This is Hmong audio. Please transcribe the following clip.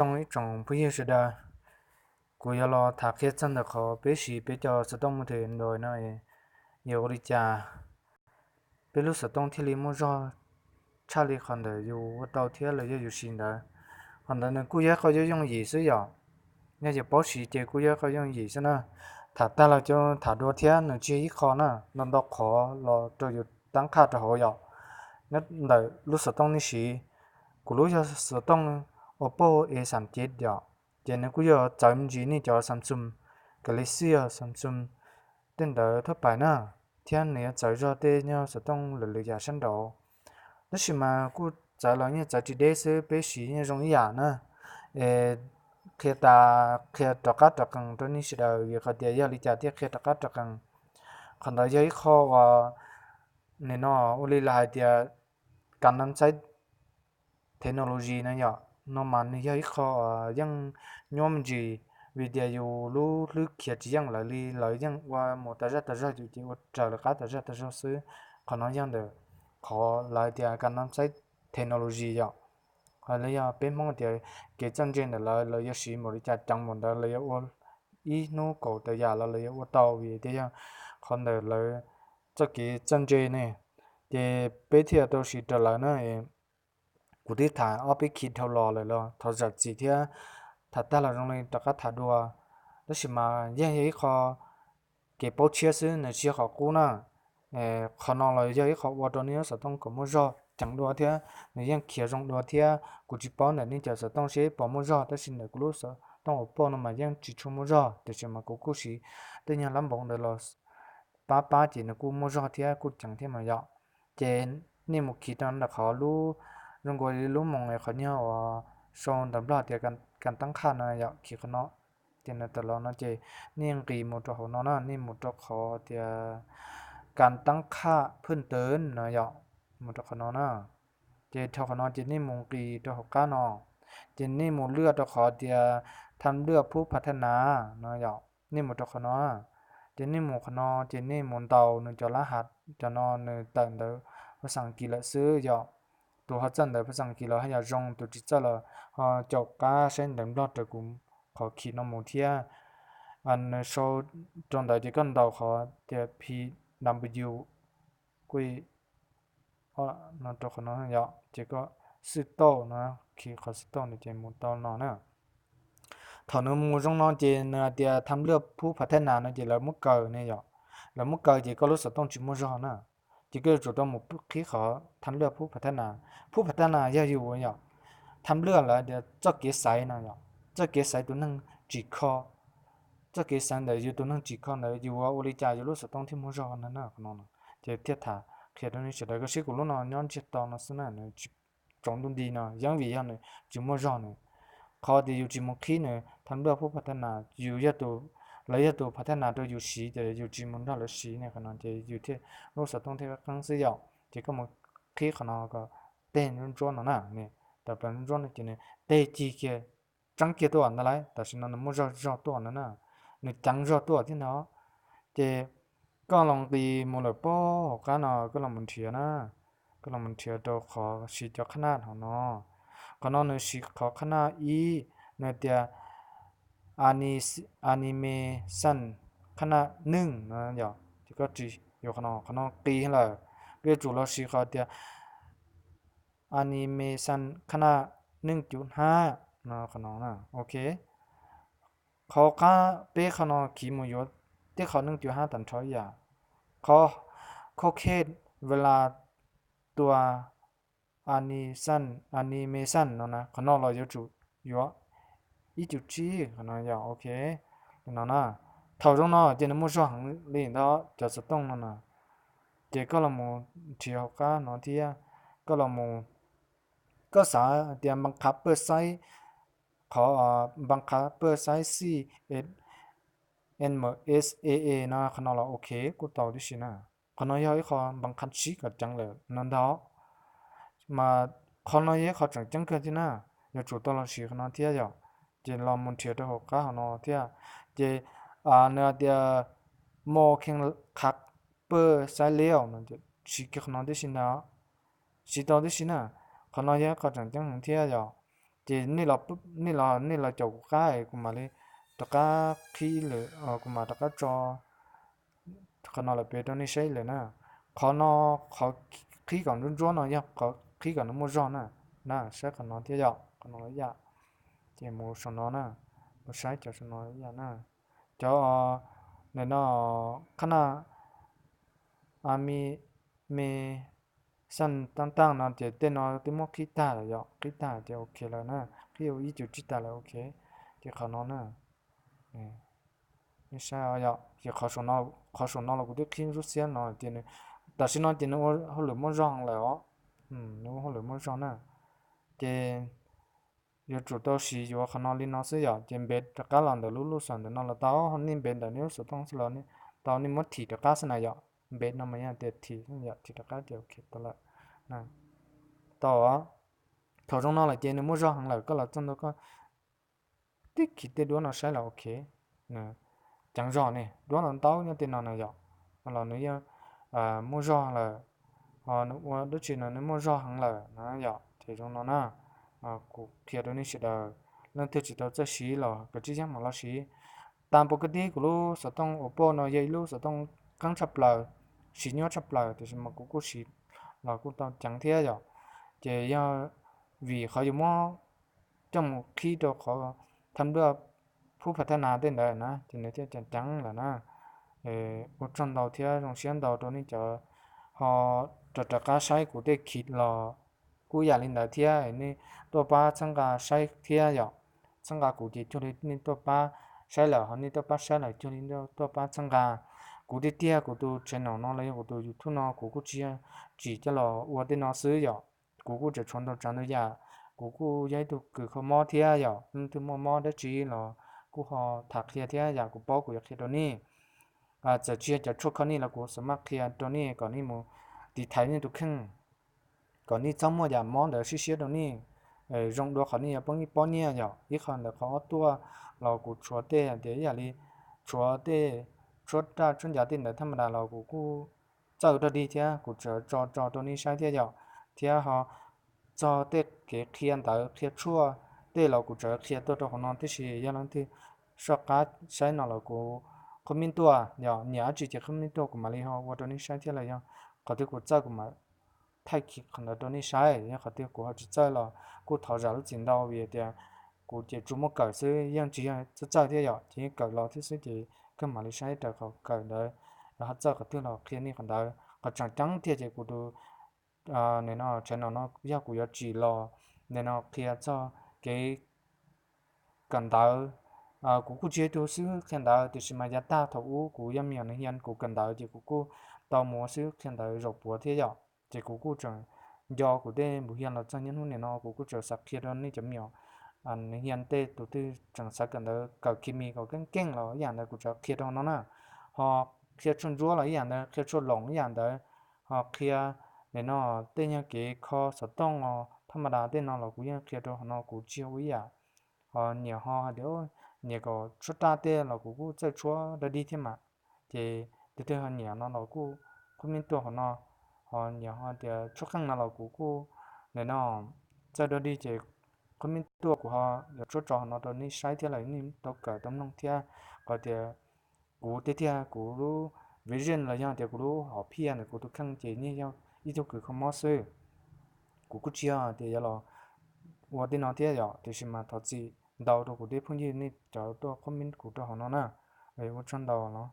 Zoo ib tsoom phooj ywg sawv daws, kuv yuav los tham qhia txog ntawm qhov peb siv peb cov xov tooj mus them Android no, yog ua li cas peb lub xov tooj thiaj li muaj zog tshaj li qhov ntawm yus ua tau thiab los yog yus siv ntawd. Qhov ntawd nws kuj yog ib qho yooj yooj yim xwb yom. Yog yus paub siv ces kuj yog ib qho yooj yim xwb na. Tham tag los coj tham dua thiab, nws tsis yog ib qho na, ntau ntau qhov los rau yus tab qhaj rau hauv yom. Nyob ntawm lub xov tooj nej siv, kuv lub yog xov tooj Oppo A xam cev yom, ces nws kuj yuav txawv me ntsis nej cov Samsung, Galaxy, Samsung tej ntawd thaj pais na, thiab nws yuav txawv zog tej nyuag xov tooj lwm lwm yam sab nraud. Tab sis mas kuj txawv los yeej txawv tsis deb xwb, peb siv yeej zoo ib yam na. Es qhia tas qhia rov qab rov qees rau nej sawv daws, vim qhov tias yog li cas thiaj qhia rov qab rov qees. Qhov ntawd yog ib qho uas nim no ua li lawv hais tias Gangnam Style technology no yom, no mas nws yog ib qho yeej nyuaj me ntsis, vim tias yus lub hlwb khiav tsis yeej lawv li, lawv yeej ua mus tas zaj tas zog, yus ces ua raws lawv qab tas zaj tas zog xwb. Qhov no yog ntawm qhov lawv tias Gangnam Style technology yom. Qhov li yog peb Hmoob tias kev txawj ntse ntawm lawv, lawv yuav siv npaum li cas ceev npaum ntawd, lawv yuav ua ib hnub kaum tawm yam los lawv yuav ua tau, vim tias yog qhov ntawm lawv txoj kev txawj ntse ne, ces peb thiaj tau siv raws lawv na. Kuv twb tham ob peb khi dhau los lawm los thov zam txim thiab, tham tag los zoo li rov qab tham dua. Tab sis mas yeej yog ib qho kev paub tshiab xwb, nws tsis yog qhov qub na. Qhov no los yog ib qho ua rau nej lub xov tooj kom muaj zog ceev dua thiab nws yeej khiav zoo dua thiab. Kuv tsis paub ntawm nej cov xov tooj seb puas muaj zog, tab sis ntawm kuv lub xov tooj Oppo no mas yeej tsis tshua muaj zog, tiam sis mas kuv kuj siv tej nyuag lab npoov ntawd los pab pab ces nws kuj muaj zog thiab kuj ceev thiab mas yom. Ces nej mus khi rau ntawm qhov lub, zoo nkaus li lub moos qhov nyuag uas sau ntawv Nplog tias kas tab qhaj no yom, khi qhov no. Ces nws tawm los no ces nej nqis mus rau hauv no na, nej mus rau qhov tias kas tab qhaj phwj tawv no yom, mus rau qhov no na. Ces dhau qhov no ces nej mus nqis rau hauv qab no, ces nej mus lwaj rau qhov tias tham lwaj phub phav thaj nas no yom, nej mus rau qhov no. Ces nej mus qhov no ces nej mus ntaus nws cov lab has, cov no nws tawm ntawv phas xas kis lawm xwb yom. Tus ho txawj ntawv phas xas kis los haj yam zoo, tus tsis txawj los ho caum qab saib ntawv Nplog raws kuv qhov khi no mus thiab. Nws sau rau ntawd ces koj ntaus qhov tias P W kuj no rau qhov no yom, ces koj xwj tauj no, khi qhov xwj tauj no ces mus tau no na. Thaum nws mus zoo no ces nws hais tias tham lwaj phub phav thaj nas no ces lawv muab kaw ne yom. Lawv muab kaw ces koj lub xov tooj tsis muaj zog na. Ces koj yuav tsum tau mus qhib qhov tham lwaj phub phav thaj nas. Phub phav thaj nas yog yus yom, tham lwaj lawv tias txoj kev xaiv no yom, txoj kev xaiv tus neeg tsim kho. Txoj kev xaiv ntawm yus tus neeg tsim kho ntawd yus ua li cas yus lub xov tooj thiaj muaj zog no na, qhov no. Ces thiaj tham qhia rau nej sawv daws, koj saib kuv lub no nyob ntsiag to no xwb na, nws tsis tsaus ntuj nti no yeej vim yog nws tsis muaj zog nws. Qhov tias yus tsis mus qhib nws tham lwaj phub phav thaj nas, yus yog tus, lawv yog tus phav thaj nas rau yus siv ces yus tsis mus nrog lawv siv ne, qhov no ces yus thiaj, lub xov tooj thiaj qeeb xwb yom. Ces koj mus qhib qhov no kom teg ntsuab ntsuab no na, tawm plaws ntsuab ntsuab no ces nws teg cig kiag, tseeb kiag tuaj ntag lauj. Tam sim no nws muaj zog zog tuaj no na, nws ceev zog tuaj thiab ntag. Ces koj los nqis mus lawm pem hauv qab no, koj los mus nrhiav na, koj los mus nrhiav rau qhov siv cov qhab naj hauv no. Qhov no nws siv qhov qhab naj ib, nws tias animation qhab naj neej no yom. Ces koj tsis yuav qhov no, qhov no qis lawm, koj yuav tsum los siv qhov tias animation qhab naj neej cuv hnab no, qhov no. Ok, qhov qab peb qhov no khiv mus yuav tib qho neej cuv hnab tag nrho ib yam. Qhov khov khe ves las tua animation no na, qhov no los yuav tsum yuav ib cuv tsib, qhov no yog ok. Li no na, thaum zoo no ces nws muaj zog heev li ntawd cov xov tooj no na. Ces koj los mus nrhiav hauv qab no thiab, koj los mus, koj xav tias npas qhav pawj xaib, qhov npas qhav pawj xaib xij M S A A no, qhov no los ok kuj tau tib si na. Qhov no yog ib qho npas qhav sib kom ceev lawm no ntag. Mas qhov no yog ib qho tseem ceeb kawg thiab na, yuav tsum tau los siv qhov no thiab yom. Ces los mus nrhiav rau hauv qab hauv no thiab. Ces nws hais tias mo kheej qhav pawj xaib liaj no, siv kiag qhov no tib si ntag. Siv tau tib si na, qhov no yog ib qho tseem ceeb heev thiab yom. Ces nej los, nej los caum kuv qab es kuv mam li rov qab qhib ib lwm, kuv mam rov qab tso qhov no lawm pem rau nej saib ib lwm na. Qhov no, qhov qhib kom ntsuab ntsuab no yog qhov qhib kom nws muaj zog na. Na, saib qhov no thiab yom, qhov no ib yam. Ces mus saum no na, mus saib cov saum no ib yam na. Cov, nim no, qhab naj, a, me, me xaj tab taj no ces tej no twb muab qhib tag lawm yom, qhib tag ces ok lawm na, qhib ua ib co tsib tag lawm ok. Ces qhov no na, nej saib yom, ces qhov saum no los kuv twb qhib ntsuab xiab no ces nws, tam sim no ces nws ua hauj lwm muaj zog lawm os. Nws ua hauj lwm muaj zog na. Ces yuav tsum tau siv yuav qhov no li no xwb yom, ces npev rov qab los ntawm lub lub xom ntawm no los tau, nej npev ntawm nej lub xov tooj xwb los tau, nej muab thim rov qab xwb na yom. Npev no mas yog tias thim, yom, thim rov qab ces ok tau lawm. Tau, thaum zoo no lawm ces nws muaj zog heev lawm, koj los txog ntua koj tib khi tej duab no saib los ok. Nws ceev zog ne, duab no ntau nyob tej no na yom, los nws yeej muaj zog lawm, ho nws ua dab tsi no nws muaj zog heev lawm na yom. Ces zoo no na, kuv qhia rau nej sawv daws, leej twg tsis tau txawj siv los kav tsij yeej mam los siv. Tas npaum kawg tib kuv lub xov tooj Oppo no yog ib lub xov tooj qeeb tshaj plaws, siv nyuaj tshaj plaws tiam sis mas kuv kuj siv los kuj tau ceev thiab yom. Ces yog vim qhov yus muab coj mus qhib rau qhov tham luaj phub phav thaj nas tej ntawd na ces nws thiaj ceev ceev lawm na. Ua tsaug ntau thiab zoo siab ntau rau nej cov ho rov rov qab saib kuv tej khi los kuj yam li ntawd thiab, nej tuaj pab txhawb nqa saib thiab yom. Txhawb nqa kuv ces cuag li nej tuaj pab saib lawm, ho nej tuaj pab saib lawm cuag li tuaj pab txhawb nqa kuv tiag tiag. Kuv tus channel no los yog kuv tus YouTube no kuv kuj tsis yog tsim coj los ua tej no xwb yom. Kuv kuj tseem tshuav ntau tsav ntau yam, kuv kuj yog ib tug kws kho mob thiab yom, leej twg muaj mob dab tsi los kuj ho tham qhia thiab yom, kuv paub kuv yuav qhia rau nej. Txawm tsis yog cov tshuaj kho nej los kuv xav maj qhia rau nej kom nej mus tiv thaiv nej tus kheej, kom nej txhob muaj yam mob ntawd siab siab rau nej. Zoo dua qhov nej yuav poob ib pob nyiaj yom. Ib qho ntawd, qhov ob tuaj los kuv tshuav tej hais tias ib yam li tshuav tej tshuab raj tshuab ncav tej ntawd thaj ma das los kuv kuj txawj dog dig thiab kuv tseem tso tso rau nej saib thiab yom. Thiab ho txog tej kev qhia ntawv qhia tshuaj tej los kuv tseem qhia tuaj rau hauv no, tiam sis yog leej twg soj qab saib no los kuv comment tuaj yom, nyiam dab tsi ces comment tuaj kuv mam li ho ua rau nej saib thiab los yog qhov twg kuv txawj kuv mam thaij khi qhov ntawd rau nej saib, yog qhov twg kuv ho tsis txawj los kuj thov zam lub txim ntau vim tias kuv ces tsuas muaj kawm xwb, yeej tsis yog txawj txawj thiab yom, ces yeej kawm los thiab xwb ces kawg mam li saib raws qhov kawm ntawd, ho txawj qhov twg los qhia nej qhov ntawd. Qhov tseem ceeb tiag ces kuv tus nim no channel no yog kuv yuav tsim los nim no qhia txog kev kawm ntawv. Kuv kuj tsis yog ib tug xib hwb qhia ntawv tiam sis mas yav tag thaum ub kuv yog me nyuam nws hia kuv kawm ntawv ces kuv kuj tau mus ua xib hwb qhia ntawv zaum puav thiab yom. Ces kuv kuj tseem nco kuv tej npus hia los txog niaj hnub nim no kuv kuj tseem xav qhia rau nej cov me nyuam nws hia tej tus twg tseem xav kawm ntawv kawm khi mis kom keej keej los ib yam ntawd kuv tseem qhia rau hauv no na. Ho qhia tshuaj ntsuab los ib yam ntawd, qhia tshuaj loos ib yam ntawd, ho qhia nim no tej nyuag kev kho xov tooj os thaj ma das tej no los kuv yeej qhia rau hauv no, kuv tsis yog ua ib yam. Ho nyiam ho hais tias nyiam kom tshuab raj tej los kuv kuj txawj tshuab dog dig thiab mas. Ces tus twg ho nyiam no los kuj comment tuaj hauv no. Ho nyiam ho tias tshuab qeej no los kuv kuj nim no txawj dog dig ces comment tuaj kuv ho yuav tshuab tso hauv no rau nej saib thiab los nej tau kawm tau mloog thiab. Qhov tias kuv tiag tiag kuv lub vision los yog tias kuv lub hom phiaj ntawm kuv tus kheej ces yeej yog ib tug kws kho mob xwb. Kuv kuj tsis yog tias yuav los ua tej no thiab yom, tiam sis mas thov txim ntau rau kuv tej phooj ywg nej cov tuaj comment kuv rau hauv no na. Ua tsaug ntau los